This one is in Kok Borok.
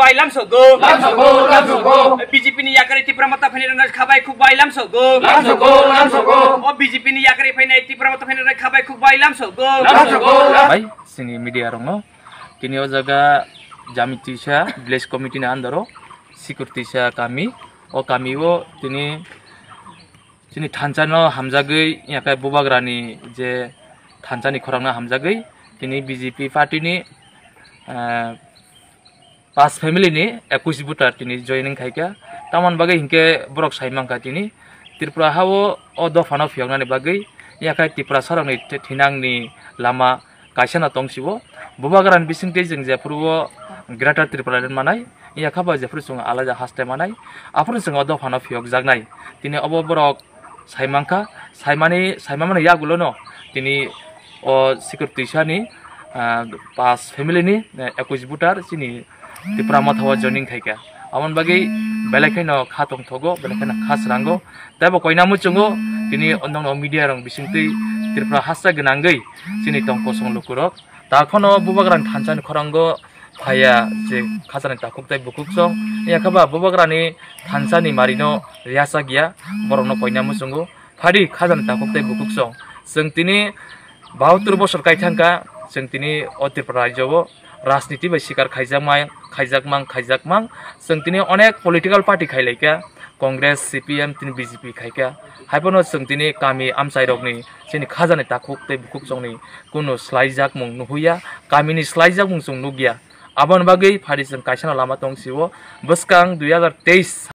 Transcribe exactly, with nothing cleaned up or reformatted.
Bai lamsogo. Lamsogo, lamsogo. B J P ni yakari Tipra Motha phainai rok khabai khuk bai lamsogo. Lamsogo, lamsogo. O B J P ni yakari phainai Tipra Motha phainai rok khabai khuk bai lamsogo. Lamsogo, lam- Bai, sini media rokno. Tini o jaga Jamitisa Village Committee ni under o Sikurtisa kami. O kami o tini chini thansa no hamjagwi, yakai bubagrani je thansa ni khorang no hamjagwi, tini B J P party ni, eh, pas family ni ekwis voter tini joining khaikha. Tamoni bagwi hinkhe borok sai mankha tini Tripura ha o, o dopha no phiyoknani bagwi yakai Tiprasa rok ni thinang ni lama kaisa no tong sio. Bubagrani bisingtwi chwng jephuru o Greater Tripura Land manai, yakha bai jephuru chwng alaida haste manai, aphuru chwng o dopha no phiyokjaknai. Tini obo borok sai mankha, saimani, saimamani yagulo no tini o Sikurtisa ni, ah, pas family ni, eh, ekwis voter chini Tipra Motha o joining khaikha. Aboni bagwi belai kheno kha tongthogo, belai kheno kha srango. Tei bo koina muchungo tini o nokno media rok bisingtwi Tripura hasta gwnangwi chini tong kosong lukurok. Ta khono bubagrani thansa ni khorango phaiya je khajani takhuk tei bukhuk song. Yakha ba bubagrani thansa ni mari no riyasa giya, borok no koina muchungo. Phadi khajani takhuk tei bukhuk song. Chwng tini bahatur bosor kai thangkha, chwng tini o Tripura rajyo o rajniti bai sikar khaijakmai, khaijakmang, khaijakmang. Chwng tini onek political party khailaikha, Congress, C P M, tini B J P khaikha. Haiphano chwng tini kami amchairokni chini khajani takhuk tei bukhuk songni kunu slaijakmung nuhuya, kamini slaijakmung chwng nukya. Aboni bagwi phadi chwng kaisano lama tong sio, bwskang dui hazar teis